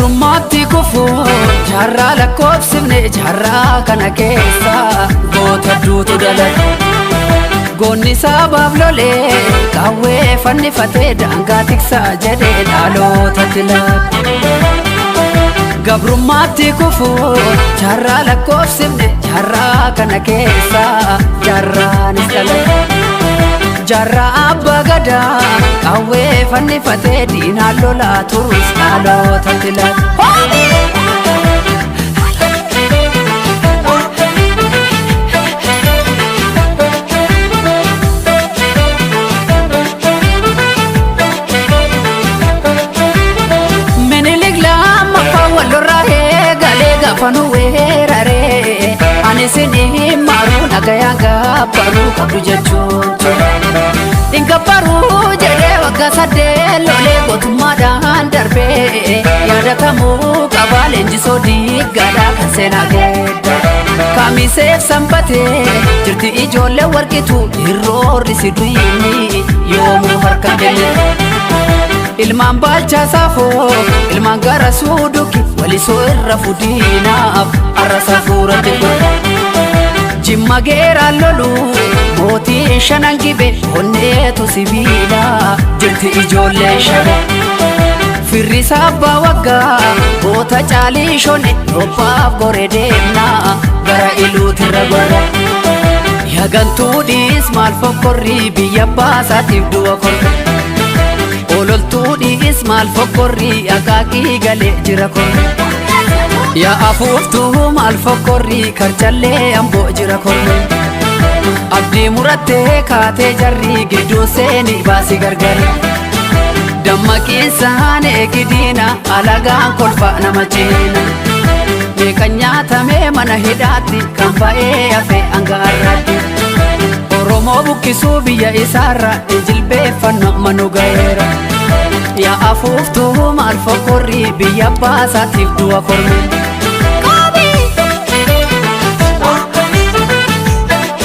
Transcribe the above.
Gabrummaatti kufuun jaarraa lakkoofsifne, jaarraa kana keessa goota duutu dalage. Goonni sabaaf lolee qawwee fannifatee daangaa tiksaa jedhee dhalootatti laate. Gabrummaatti kufuun jaarraa lakkoofsifne, jaarraa kana keessa jaarraanis dhalate. Jaarraa abbaa gadaa qawwee fannifatee diinaan lolaa turus dhalootatti laate. Minilik lammaffaa wallorraa eegalee gaafa nu weeraree, ani isin maruu nagayaan gabbaruu qabdu jechuun ture. Gabbaruu jedhee waggaa 8 lolee gootummaadhaan darbee yaadatamuu qabaa, leenjisoo diiggaadhaa kan seenaa geedda. Kamiseef sanbatee jirti ijoollee warqitu hirroorri si duyini yoomuu harka kennite. Ilmaan baalchaa saafoo, ilmaan gara suuduki walisoo irra fudiinaaf arra safuuratti godhe. Jimma geeraan lolu mootiin shanan gibe onneetu sibiila jirti ijoollee shana. Firri abbaa waggaa goota caalii shone roobbaaf gore deemna gara iluutirra gorra. Yagantuudhiis maal fokkorrii biyya baasaatiif du'a korre. Ololtuudhiis maal fokkorrii akaakii galee jira korre. Yaa afuuftuu maal fokkorrii karchallee amboo jira korre. Abdii murattee kaatee jarrii gidduu seeni baasii gargari. Dammaqiinsaan eegidiina alagaan kolfa nama ciina. Meeqa nyaatamee mana hidhaatti kan ba'ee hafe hanga har'aatti. Oromoo buqqisuu biyya isaarra injilbeeffannoo manu ga'eera. Yaa afuuftuu maal fokkorrii biyya baasaatiif du'a korme.